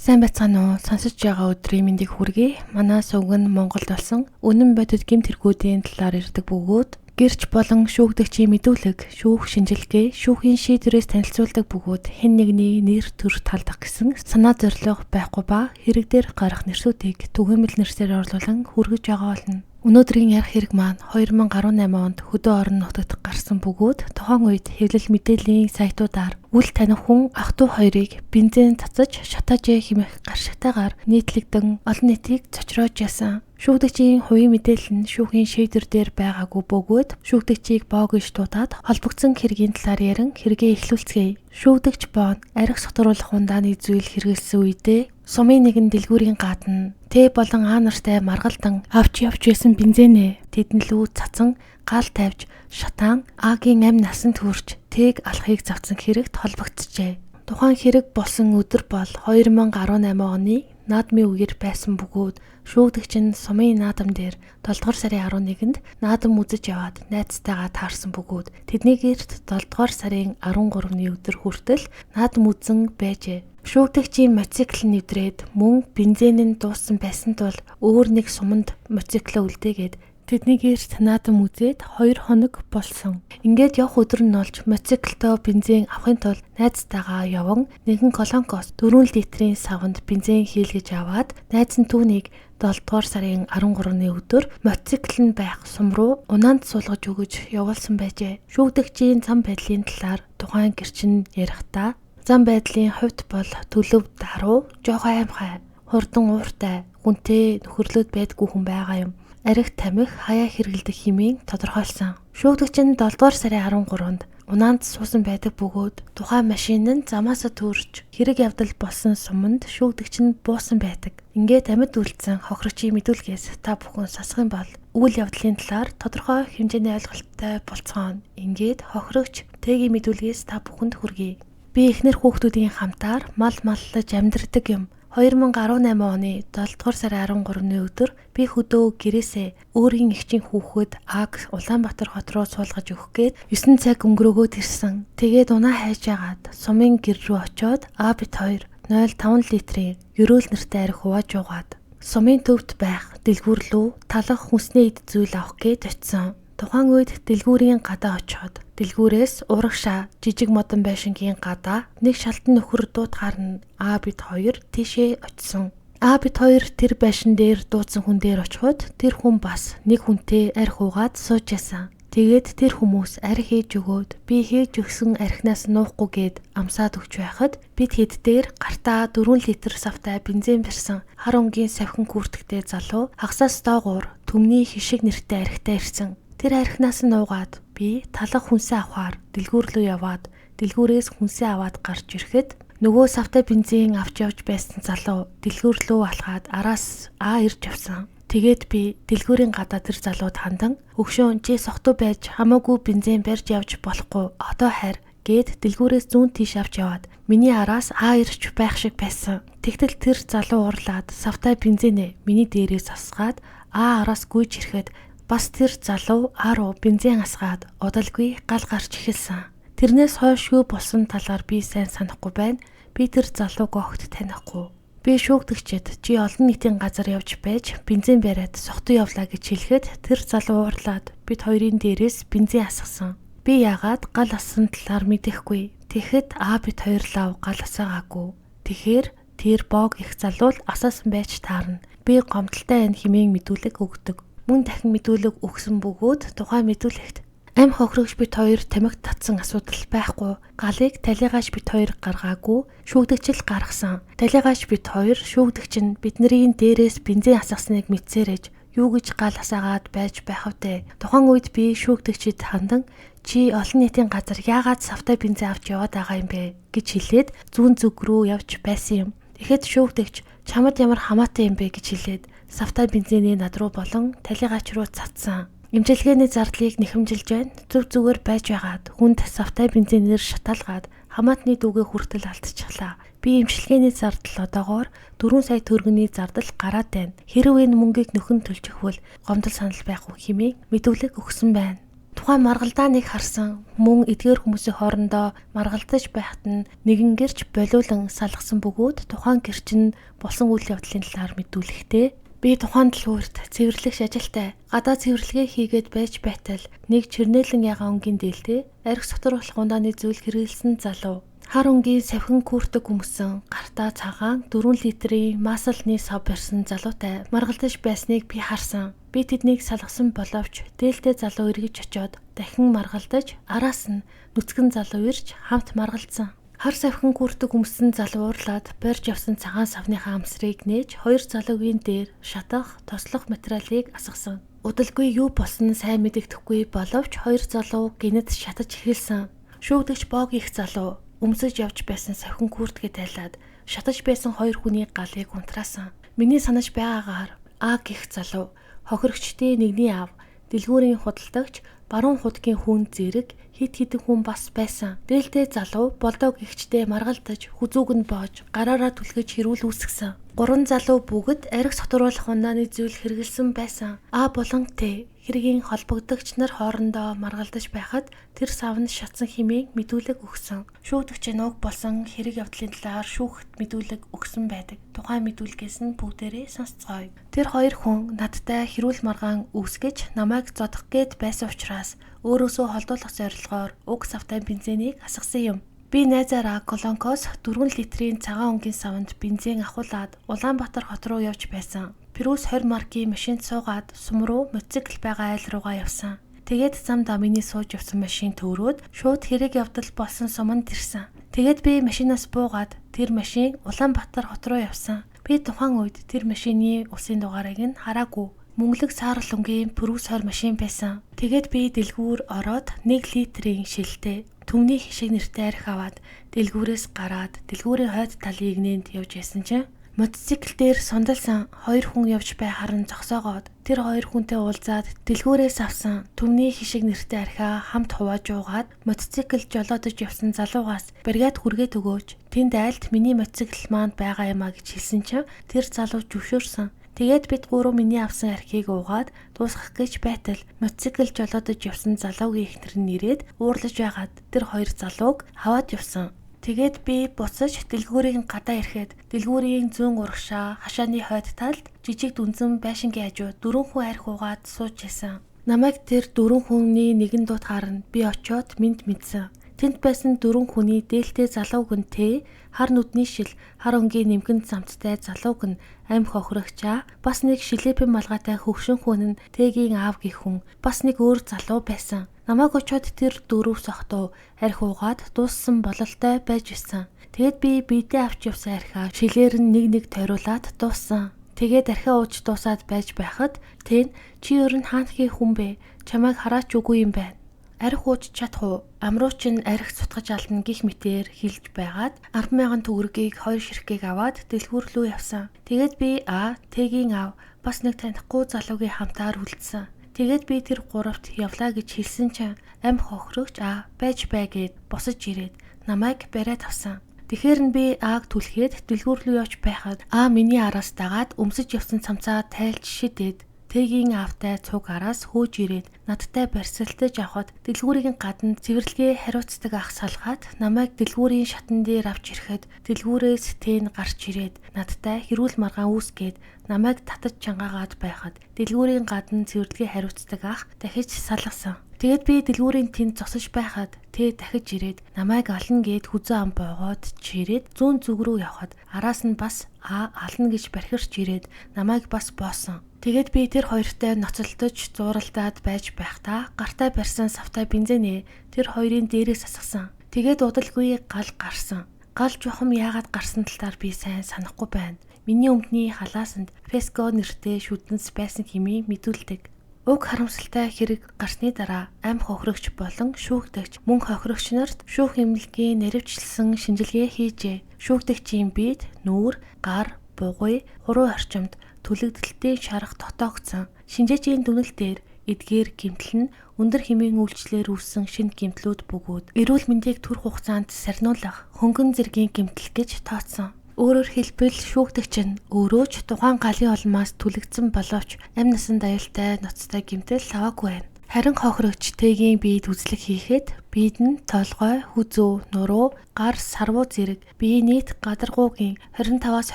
Сайн байцгаана уу? Сонсож байгаа өдрийн мэндийг хүргэе. Манай сувг нь Монголд болсон үнэн бодит гэмт хэрэгүүдийн талаар ярьдаг бөгөөд гэрч болон шүүгдэгчийн мэдүүлэг, шүүх шинжилгээ, шүүхийн шийдвэрээс танилцуулдаг бөгөөд хэн нэгний нэр төр талдах гэсэн санаа зорилго байхгүй ба хэрэг дээр гарах нэрсүүдийг түгээмэл нэрсээр орлуулан хүргэж байгаа болно. Өнөөдрийн ярих хэрэг маань 2018 онд хөдөө орон нутагт гарсан бөгөөд тухайн үед хэвлэл мэдээллийн сайтуудаар үл таних хүн ах トゥ хоёрыг бензин цацаж шатаажээ хэмээх гаршигтайгаар нийтлэгдэн олон нийтийг цочроож ясан. Шүүгдэгчийн хувийн мэдээлэл нь шүүхийн шийдвэр дээр байгаагүй бөгөөд шүүгдэгчийг боо гэж дуудаад холбогдсон хэргийн талаар ярин хэрэгээ эхлүүлцгээе. Шүүгдэгч боо нь арх сотруулах ундааны зүйл хэрэглэсэн үедээ сумын нэгэн дэлгүүрийн гадна Т болон А нартай маргалдан авч явж байсан бензинээ тэдэн лүү цацан гал тавьж шатаан А-гийн амь насанд хүрч Т-г алахыг завцсан хэрэгт холбогдсожээ. Тухайн хэрэг болсон өдөр бол 2018 оны наадмын үеэр байсан бөгөөд шүүгдэгч нь сумын наадам дээр 7 дугаар сарын 11-нд наадам үзэж яваад найзтайгаа таарсан бөгөөд тэдний гэрт 7 дугаар сарын 13-ны өдөр хүртэл наадам үзэн байжээ. Шүүгдэгчийн мотоцикл нь нэвтрээд мөн бензин нь дууссан байсан тул өөр нэг суманд мотоциклоо үлдээгээд тэдний гэрт наадам үзээд 2 хоног болсон. Ингээд явах өдөр нь болж мотоциклтөө бензин авахын тулд найзтайгаа яван нэгэн колонкоос 4 литрийн саванд бензин хийлгэж аваад найз нь түүнийг 7 дугаар сарын 13-ны өдөр мотоцикл нь байх сум руу унаанд суулгаж өгөж явуулсан байжээ. Шүүгдэгчийн зам байдлын талаар тухайн гэрчин ярихдаа зам байдлын хувьд бол төлөв даруй, жоохон аймхай, хурдан ууртай, хүнтэй нөхөрлөөд байдгүй хүн байгаа юм. Арх тамхи хаяа хэрэглэдэг хэмээн тодорхойлсон. Шүүгдэгч нь 7 дугаар сарын 13-нд унаанд суусан байдаг бөгөөд тухайн машин нь замаасаа төрж хэрэг явдал болсон суманд шүүгдэгч нь буусан байдаг. Ингээд амьд үлдсэн хохирогчийн мэдүүлгээс та бүхэн сонсох юм бол үйл явдлын талаар тодорхой хэмжээний ойлголттой болцгооно. Ингээд хохирогч Т-гийн мэдүүлгээс та бүхэнд хүргэе. Би эхнэр хүүхдүүдийн хамтаар мал маллаж амьдардаг юм. 2018 оны 7 дугаар сарын 13-ны өдөр би хөдөө гэрээсээ өөрийн эгчийн хүүхэд Аг Улаанбаатар хот руу суулгаж өгөх гээд 9 цаг өнгөрөөгөөд ирсэн. Тэгээд унаа хайж агаад сумын гэр рүү очиод А бит 2 0.5 литрийн ерөөл нэртэй арх хувааж уугаад сумын төвд байх дэлгүүр лүү талах хүнсний эд зүйл авах гээд очисон. Тухайн үед дэлгүүрийн гадаа очиход дэлгүүрээс урагшаа жижиг модон байшингийн гадаа нэг шалтан нөхөр дуутахаар нь А бит 2 тийшээ очисон. А бит 2 тэр байшин дээр дуудсан хүн дээр очиход тэр хүн бас нэг хүнтэй арх уугаад сууж ясан. Тэгээд тэр хүмүүс арх хийж өгөөд би хийж өгсөн архинаас нуухгүй гээд амсаад өгч байхад бид хэд дээр гартаа 4 литр савтай бензин барьсан хар өнгийн савхин күртгтэй залуу хагасаас доогуур түмний хишиг нэртэй архитай ирсэн. Тэр архинаас нь уугаад би талах хүнсээ авахаар дэлгүүр рүү яваад дэлгүүрээс хүнсээ аваад гарч ирэхэд нөгөө савтай бензин авч явж байсан залуу дэлгүүр рүү алхаад араас А ирж явсан. Тэгээд би дэлгүүрийн гадаа тэр залууд хандан өгшөөн чи сохтуу байж хамаагүй бензин барьж явж болохгүй одоо хайр гээд дэлгүүрээс зүүн тийш авч яваад миний араас А ирч байх шиг байсан. Тэгтэл тэр залуу уурлаад савтай бензинээ миний дээрээс асгаад А араас гүйж ирэхэд бас тэр залуу А руу бензин асгаад удалгүй гал гарч эхэлсэн. Тэрнээс хойш юу болсон талаар би сайн санахгүй байна. Би тэр залууг огт танихгүй. Би шүүгдэгчэд чи олон нийтийн газар явж байж бензин бариад сохтуу явлаа гэж хэлэхэд тэр залуу уурлаад бид хоёрын дээрээс бензин асгасан. Би яагаад гал ассан талаар мэдэхгүй. Тэгэхэд А бит хоёр лав гал асаагаагүй. Тэгэхээр тэр боог их залуу л асаасан байж таарна. Би гомдолтой энэ хэмээн мэдүүлэг өгдөг. Мөн дахин мэдүүлэг өгсөн бөгөөд тухайн мэдүүлэгт амь хохирогч бит хоёр тамхи татсан асуудал байхгүй. Галыг талигааш бит хоёр гаргаагүй, шүүгдэгч л гаргасан. Талигааш бит хоёр шүүгдэгч нь бидний дээрээс бензин асгасныг мэдсээрэж юу гэж гал асаагаад байж байх вэ? Тухайн үед би шүүгдэгчид хандан чи олон нийтийн газар яагаад савтай бензин авч яваад байгаа юм бэ гэж хэлээд зүүн зүг рүү явж байсан юм. Тэгэхэд шүүгдэгч чамд ямар хамаатай юм бэ гэж хэлээд савтай бензиний над руу болон талигач руу цацсан. Эмчилгээний зардлыг нэхэмжилж байна. Зүг зүгээр байж байгаад хүнд савтай бензинээр шатаалгаад хамаатны дүүгээ хүртэл алдчихлаа. Би эмчилгээний зардал одоогоор 4 сая төгрөгийн зардал гараад байна. Хэрв энэ мөнгийг нөхөн төлчихвөл гомдол санал байхгүй хэмээн мэдүүлэг өгсөн байна. Тухайн маргалдааныг харсан мөн эдгээр хүмүүсийн хоорондоо маргалдаж байхад нь нэгэн гэрч болиулан салгасан бөгөөд тухайн гэрч нь болсон үйл явдлын талаар мэдүүлэхдээ би тухайн дэлгүүрт цэвэрлэгч ажилтай гадаа цэвэрлэгээ хийгээд байж байтал нэг чернэлэн ягаан өнгийн дээлтэй арх сотор болох ундааны зүйл хэрэглэсэн залуу хар өнгийн савхин күртэг өмсөн гартаа цагаан 4 литрийн маслны сав барьсан залуутай маргалдаж байсныг би харсан. Би тэднийг салгасан боловч дээлтэй залуу эргэж очиод дахин маргалдаж араас нь нүцгэн залуу ирж хамт маргалдсан. Хар савхин күртэг өмсөн залуу уурлаад барьж явсан цагаан савныхаа амсрыг нээж хоёр залуугийн дээр шатах, тослох материалыг асгасан. Удалгүй юу болсон нь сайн мэдэгдэхгүй боловч хоёр залуу гинэт шатаж эхэлсэн. Шүүгдэгч Боог их залуу өмсөж явж байсан савхин күртгээ тайлаад шатаж байсан хоёр хүний галыг унтраасан. Миний санаж байгаагаар А гэх залуу хохирогчдын нэгний аав, дэлгүүрийн худалдагч, баруун худгийн хүн зэрэг хит хитэн хүн бас байсан. Дээлтэй залуу болдог гихчдээ маргалдаж, хүзүүг нь боож, гараараа түлхэж хэрүүл үүсгэсэн. Гурван залуу бүгд арх сотруулах унааны зүйл хэрэглэсэн байсан. А болон Т хэргийн холбогдогч нар хоорондоо маргалдаж байхад тэр савнд шатсан хэмээн мэдүүлэг өгсөн. Шүүгдэгч нь уг болсон хэрэг явдлын талаар шүүхт мэдүүлэг өгсөн байдаг. Тухайн мэдүүлгээс нь бүгдээрээ сонсцгоё. Тэр хоёр хүн надтай хэрүүл маргаан үүсгэж намайг зодох гээд байсан учраас өөрөөсөө холдуулах зорилгоор уг савтай бензинийг асгасан юм. Би найзаараа Колонкоос 4 литрийн цагаан өнгийн савнд бензин авахуулаад Улаанбаатар хот руу явж байсан. Пүрүс 20 маркийн машинд суугаад сум руу мотоцикл байгаа айл руугаа явсан. Тэгээд замдаа миний сууж явсан машин төөрөөд шууд хэрэг явдал болсон суманд ирсэн. Тэгээд би машинаас буугаад тэр машин Улаанбаатар хот руу явсан. Би тухайн үед тэр машины улсын дугаарыг нь хараагүй. Мөнглөг саарал өнгийн Пүрүс 20 машин байсан. Тэгээд би дэлгүүр ороод 1 литрийн шилтэй түмний хишиг нэртэй арх аваад дэлгүүрээс гараад дэлгүүрийн хойд талын игнэнд явж ясан чинь мотоцикл дээр сундалсан хоёр хүн явж байхаар нь зогсоогоод тэр хоёр хүнтэй уулзаад дэлгүүрээс авсан түмний хишиг нэртэй архиа хамт хувааж уугаад мотоцикл жолоодож явсан залуугаас бригад хүргээд өгөөч, тэнд айлд миний мотоцикл маань байгаа юм а гэж хэлсэн чинь тэр залуу зөвшөөрсөн. Тэгээд бид гурав миний авсан архийг уугаад дуусгах гэж байтал мотоцикл жолоодож явсан залуугийн эхнэр нь ирээд уурлаж байгаад тэр хоёр залууг аваад явсан. Тэгээд би буцаж дэлгүүрийн гадаа ирэхэд дэлгүүрийн зүүн урагшаа хашааны хойд талд жижиг дүнзэн байшингийн хажуу дөрвөн хүн арх уугаад сууж байсан. Намайг тэр дөрвөн хүний нэгэн дуутахаар нь би очиод мэд мэдсэн. Тэнд байсан дөрвөн хүний дээлтэй залууг нь Т, хар нүдний шил, хар өнгийн нэмгэн замттай залууг нь ам хохирогчаа, бас нэг шилээпэн малгайтай хөгшин хүн нь Т-гийн аав гэх хүн, бас нэг өөр залуу байсан. Намайг очиод тэр дөрөв сохтуу арх уугаад дууссан бололтой байж исэн. Тэгээд би биедээ авч явсан архиа шилээр нь нэг нэг тойруулаад дууссан. Тэгээд архиа ууж дуусаад байж байхад Т нь чи өөр нь хаанхын хүн бэ? Чамайг хараач үгүй юм байна. Арх ууж чадах уу? Амруу чинь арх сутгаж алдна гих мэтээр хэлж байгаад 10,000 төгрөгийг хоёр ширхгийг аваад дэлгүүр рүү явсан. Тэгээд би А, Т-гийн аав бас нэг танихгүй залуугийн хамтаар үлдсэн. Тэгээд би тэр гуравт явлаа гэж хэлсэн чинь ам хохирогч А байж бай гэд босож ирээд намайг бариад авсан. Тэгэхээр нь би А-г түлхээд дэлгүүр рүү явж байхад А миний араас дагаад өмсөж явсан цамцаа тайлж шидээд Т-гийн аавтай цуг араас хөөж ирээд надтай барьсалтаж авахад дэлгүүрийн гадна цэвэрлэгээ хариуцдаг ах салгаад намайг дэлгүүрийн шатан дээр авч ирэхэд дэлгүүрээс Т нь гарч ирээд надтай хэрүүл маргаан үүсгээд намайг татаж чангаагаад байхад дэлгүүрийн гадна цэвэрлэгээ хариуцдаг ах дахиж салгасан. Тэгээд би дэлгүүрийн тэнд зогсож байхад Т дахиж ирээд намайг ална гэд хүзүү ам боогоод чирээд зүүн зүг рүү явхад араас нь бас А ална гэж бархирч ирээд намайг бас боосон. Тэгээд би тэр хоёртой ноцолдож зууралдаад байж байхдаа гартаа барьсан савтай бензинээ тэр хоёрын дээрээс асгасан. Тэгээд удалгүй гал гарсан. Гал жухам яагаад гарсан талаар би сайн санахгүй байна. Миний өмдний халаасанд Феско нэртэй шүдэнс байсан хэмээн мэдүүлдэг. Уг харамсалтай хэрэг гарсны дараа ам хохирогч болон шүүгдэгч мөн хохирогч нарт шүүх эмнэлгийн наривчлсан шинжилгээ хийжээ. Шүүгдэгчийн биед нүүр, гар, бугуй, хуруу орчимд түлэгдэлтийн шарах дотоогдсон. Шинжээчийн дүнэл дээр эдгээр гэмтэл нь өндөр хэмээн үйлчлэлээр үүссэн шинэ гэмтлүүд бөгөөд эрүүл мэндийг түр хугацаанд сарниулах хөнгөн зэргийн гэмтэл гэж тооцсон. Өөрөөр хэлбэл шүүгдэгч нь өөрөө ч тухайн галын улмаас түлэгдсэн боловч амь насанд аюултай ноцтой гэмтэл аваагүй байна. Харин хохирогч Т-гийн биед үзлэг хийхэд биед нь толгой, хүзүү, нуруу, гар, сарвуу зэрэг биеийн нийт гадаргуугийн 25-аас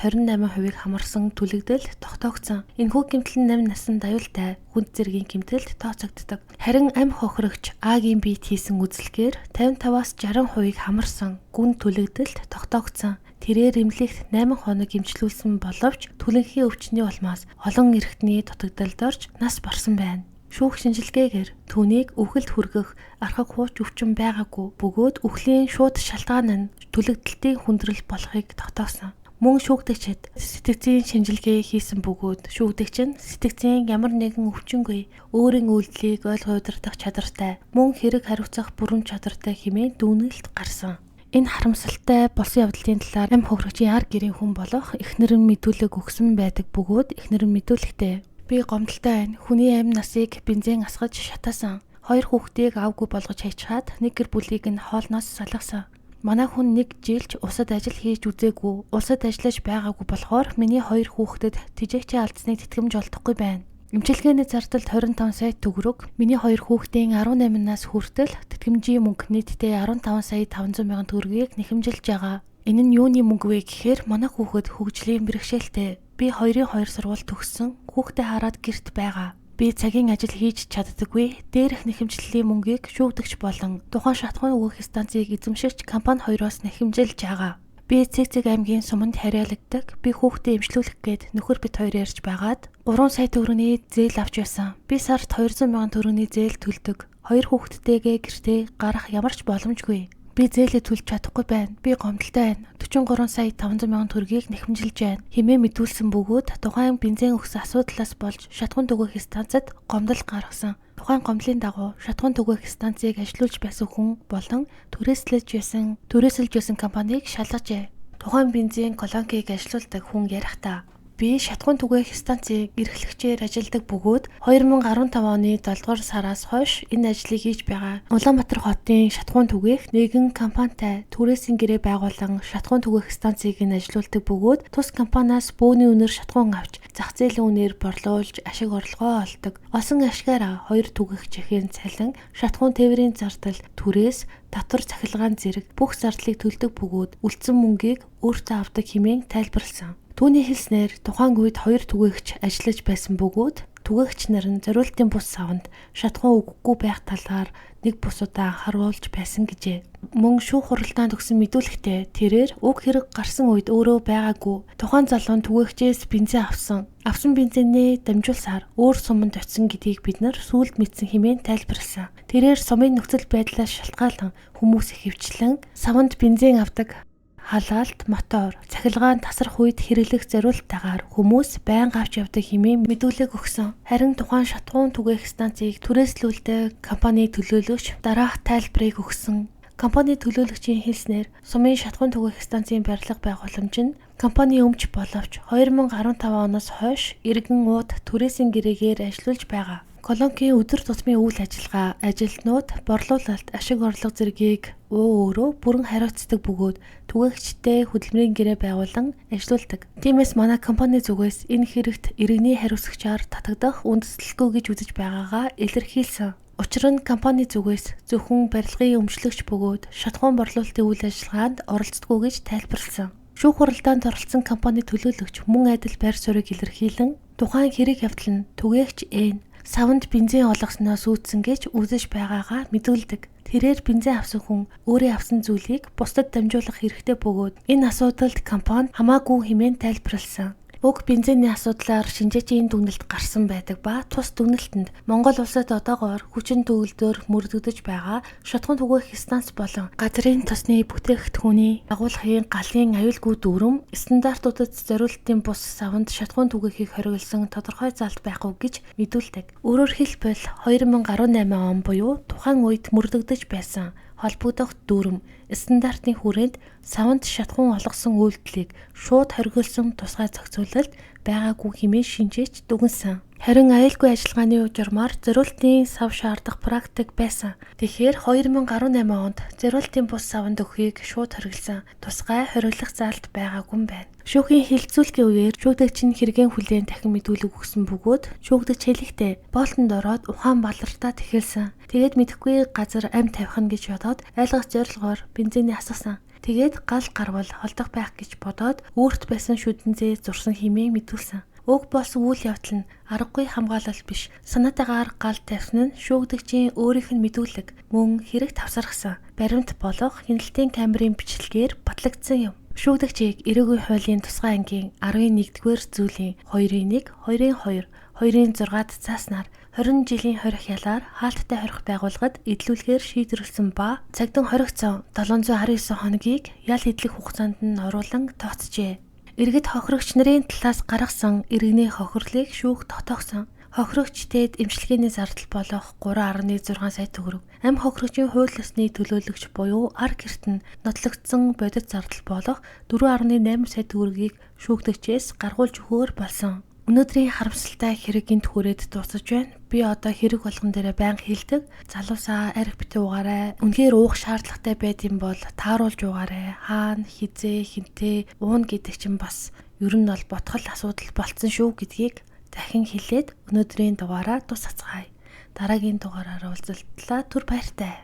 28%-ийг хамарсан түлэгдэл тогтоогдсон. Энэхүү гэмтэл нь 8 наснд аюултай хүнд зэргийн гэмтэлд тооцогддог. Харин амь хохирогч А-гийн биед хийсэн үзлэгээр 55-аас 60%-ийг хамарсан гүн түлэгдэлд тогтоогдсон. Тэрээр эмнэлэгт 8 хоног эмчлүүлсэн боловч түлэнхийн өвчний улмаас олон эрхтний дутагдалд орж нас барсан байна. Шүүх шинжилгээгээр түүнийг үхэлд хүргэх архаг хууч өвчин байгаагүй бөгөөд үхлийн шууд шалтгаан нь түлэгдэлтийн хүндрэл болохыг тогтоосон. Мөн шүүгдэгчид сэтгцийн шинжилгээ хийсэн бөгөөд шүүгдэгч нь сэтгцийн ямар нэгэн өвчингүй өөрийн үйлдэлийг ойлгон удирдах чадвартай мөн хэрэг хариуцах бүрэн чадвартай хэмээн дүгнэлт гарсан. Энэ харамсалтай болсон явдлын талаар амь хохирогчийн ар гэрийн хүн болох эхнэр нь мэдүүлэг өгсөн байдаг бөгөөд эхнэр нь мэдүүлэхдээ би гомдолтой байна. Хүний амь насыг бензин асгаж шатаасан. 2 хүүхдийг авгүй болгож хайчхаад нэг гэр бүлийг нь хоолноос салгасан. Манай хүн нэг жилч улсад ажил хийж үзээгүй, улсад ажиллаж байгаагүй болохоор миний 2 хүүхдэд тэжээгчээ алдсныг тэтгэмж олдохгүй байна. Эмчилгээний зардалд 25 сая төгрөг, миний 2 хүүхдийн 18 нас хүртэл тэтгэмжийн мөнгө нийтдээ 15 сая 500 мянган төгрөгийг нэхэмжилж байгаа. Энэ нь юуны мөнгө вэ гэхээр манай хүүхэд хөгжлийн бэрхшээлтэй. Би 2-ын 2 сургууль төгссөн, хүүхдээ хараад гэрт байгаа. Би цагийн ажил хийж чаддаггүй. Дээрх нэхэмжлэлийн мөнгийг шүүгдэгч болон тухайн шатахуун өгөх станцыг эзэмшигч компани хоёроос нэхэмжилж байгаа. Би Цэг аймгийн суманд харьяалагддаг. Би хүүхдээ эмчлүүлэх гээд нөхөр бит хоёр ярьж байгаад 3 сая төгрөгийн зээл авч байсан. Би сард 200 мянган төгрөгийн зээл төлдөг. 2 хүүхэдтэйгээ гэртээ гарах ямар ч боломжгүй. Би зээлээ төлж чадахгүй байна. Би гомдолтой байна. 43 сая 500 мянган төгрөгийг нэхэмжилж байна хэмээн мэдүүлсэн бөгөөд тухайн бензин өгсөн асуудлаас болж шатахуун түгээх станцад гомдол гаргасан. Тухайн гомдлын дагуу шатахуун түгээх станцыг ажилуулж байсан хүн болон түрээсэлж байсан компанийг шалгажээ. Тухайн бензин колонкийг ажилуулдаг хүн ярихдаа би шатахуун түгээх станцыг эрхлэгчээр ажилладаг бөгөөд 2015 оны 7 дугаар сараас хойш энэ ажлыг хийж байгаа. Улаанбаатар хотын шатахуун түгээх нэгэн компанитай түрээсийн гэрээ байгуулан шатахуун түгээх станцыг нь ажилуулдаг бөгөөд тус компаниас бөөний үнээр шатахуун авч зах зээлийн үнээр борлуулж ашиг орлогоо олдог. Олсон ашгаараа 2 түгээгчийн цалин, шатахуун тээврийн зардал, түрээс, татвар цахилгаан зэрэг бүх зардлыг төлдөг бөгөөд үлдсэн мөнгийг өөртөө авдаг хэмээн тайлбарласан. Түүний хэлснээр тухайн үед 2 түгээгч ажиллаж байсан бөгөөд түгээгч нар нь зориултын бус савнд шатахуун өгөхгүй байх талаар нэг бус удаа анхааруулж байсан гэжээ. Мөн шүүх хуралдаанд өгсөн мэдүүлэгтээ тэрээр уг хэрэг гарсан үед өөрөө байгаагүй. Тухайн залуу нь түгээгчээс бензин авсан. Авсан бензинээ дамжуулсаар өөр суманд очисон гэдгийг бид нар сүүлд мэдсэн хэмээн тайлбарласан. Тэрээр сумын нөхцөл байдлаас шалтгаалan хүмүүс ихэвчлэн савнд бензин авдаг. Халаалт, мотор, цахилгаан тасрах үед хэрэглэх зориулттайгаар хүмүүс байнга авч явдаг хэмээн мэдүүлэг өгсөн. Харин тухайн шатахуун түгээх станцыг түрээслүүлдэг компани төлөөлөгч дараах тайлбарыг өгсөн. Компани төлөөлөгчийн хэлснээр сумын шатахуун түгээх станцын барилга байгууламж нь компани өмч боловч 2015 оноос хойш иргэн ууд түрээсийн гэрээгээр ажиллуулж байгаа. Колонкийн өдөр тутмын үйл ажиллагаа, ажилтнууд, борлуулалт, ашиг орлого зэргийг уу өөрөө бүрэн хариуцдаг бөгөөд түгээгчтэй хөдөлмөрийн гэрээ байгуулан ажилуулдаг. Тиймээс манай компани зүгээс энэ хэрэгт иргэний хариуцагчаар татагдах үндэслэлгүй гэж үзэж байгаагаа илэрхийлсэн. Учир нь компани зүгээс зөвхөн барилгын өмчлөгч бөгөөд шатахуун борлуулалтын үйл ажиллагаанд оролцдоггүй гэж тайлбарласан. Шүүх хуралдаанд оролцсон компани төлөөлөгч мөн адил байр суурийг илэрхийлэн тухайн хэрэг явдал нь түгээгч Н савнд бензин олгосноос үүдсэн гэж үзэж байгаагаа мэдүүлдэг. Тэрээр бензин авсан хүн өөрийн авсан зүйлийг бусдад дамжуулах хэрэгтэй бөгөөд энэ асуудалд компани хамаагүй хэмээн тайлбарласан. Уг бензиний асуудлаар шинжээчийн дүгнэлт гарсан байдаг ба тус дүгнэлтэнд Монгол улсад одоогоор хүчин төгөлдөр мөрдөгдөж байгаа шатахуун түгээх станц болон газрын тосны бүтээгдэхүүний агуулгын галын аюулгүй дүрэм стандартуудад зориултын бус савнд шатахуун түгээхийг хориглосон тодорхой залт байхгүй гэж мэдүүлдэг. Өөрөөр хэлбэл 2018 он буюу тухайн үед мөрдөгдөж байсан холбогдох дүрэм стандартын хүрээнд савнд шатахуун олгосон үйлдэлийг шууд хориглосон тусгай зохицуулалт байгаагүй хэмээн шинжээч дүгнэсэн. Харин аюулгүй ажиллагааны журмаар зориултын сав шаардах практик байсан. Тэгэхээр 2018 онд зориултын бус саванд өгөхийг шууд хориглосон. Тусгай хориглох заалт байгаагүй юм байна. Шүүхийн хэлэлцүүлгийн үеэр шүүгдэгч нь хэргийн хүлээн дахин мэдүүлэг өгсөн бөгөөд шүүгдэгч хэлэхдээ боолтонд ороод ухаан балартаад эхэлсэн. Тэгээд мэдэхгүй газар амь тавих нь гэж бодоод айлгах зорилгоор бензиний асгасан. Тэгээд гал гарвал холдох байх гэж бодоод өөрт байсан шүдэнзээ зурсан хэмээн мэдүүлсэн. Уг болсон үйл явдал нь аргагүй хамгаалал биш. Санаатайгаар гал тавьсан нь шүүгдэгчийн өөрийнх нь мэдүүлэг мөн хэрэг тавсархсан. Баримт болох хяналтын камерын бичлэгээр батлагдсан юм. Шүүгдэгчийг эрээгүй хуулийн тусгай ангийн 11-р зүйлийн 2-1, 2-2, 2-6-д зааснаар 20 жилийн хорих ялаар хаалттай хорих байгууллагад эдлүүлэхээр шийдвэрлэсэн ба цагдан хоригдсон 719 хоногийг ял хэдлэх хугацаанд нь оруулан тооцжээ. Иргэд хохирогч нарын талаас гаргасан иргэний хохирлыг шүүх тогтоогсон. Хохирогчтэд эмчилгээний зардал болох 3.6 сая төгрөг, амь хохирогчийн хууль ёсны төлөөлөгч буюу ар гэрт нь нотлогдсон бодит зардал болох 4.8 сая төгрөгийг шүүгдэгчээс гаргуулж өгөхөөр болсон. Өнөөдрийн харамсалтай хэрэг гинт хүрээд дуусаж байна. Би одоо хэрэг болгон дээрээ байнга хэлдэг. Залуусаа арх битүү уугаарай. Үнэхээр уух шаардлагатай байд юм бол тааруулж уугаарай. Хаана, хизээ, хинтээ ууна гэдэг чинь бас ер нь бол ботхол асуудал болцсон шүү гэдгийг дахин хэлээд өнөөдрийн дугаараа дуусгацгаая. Дараагийн дугаараар уулзалтлаа. Түр баяртай.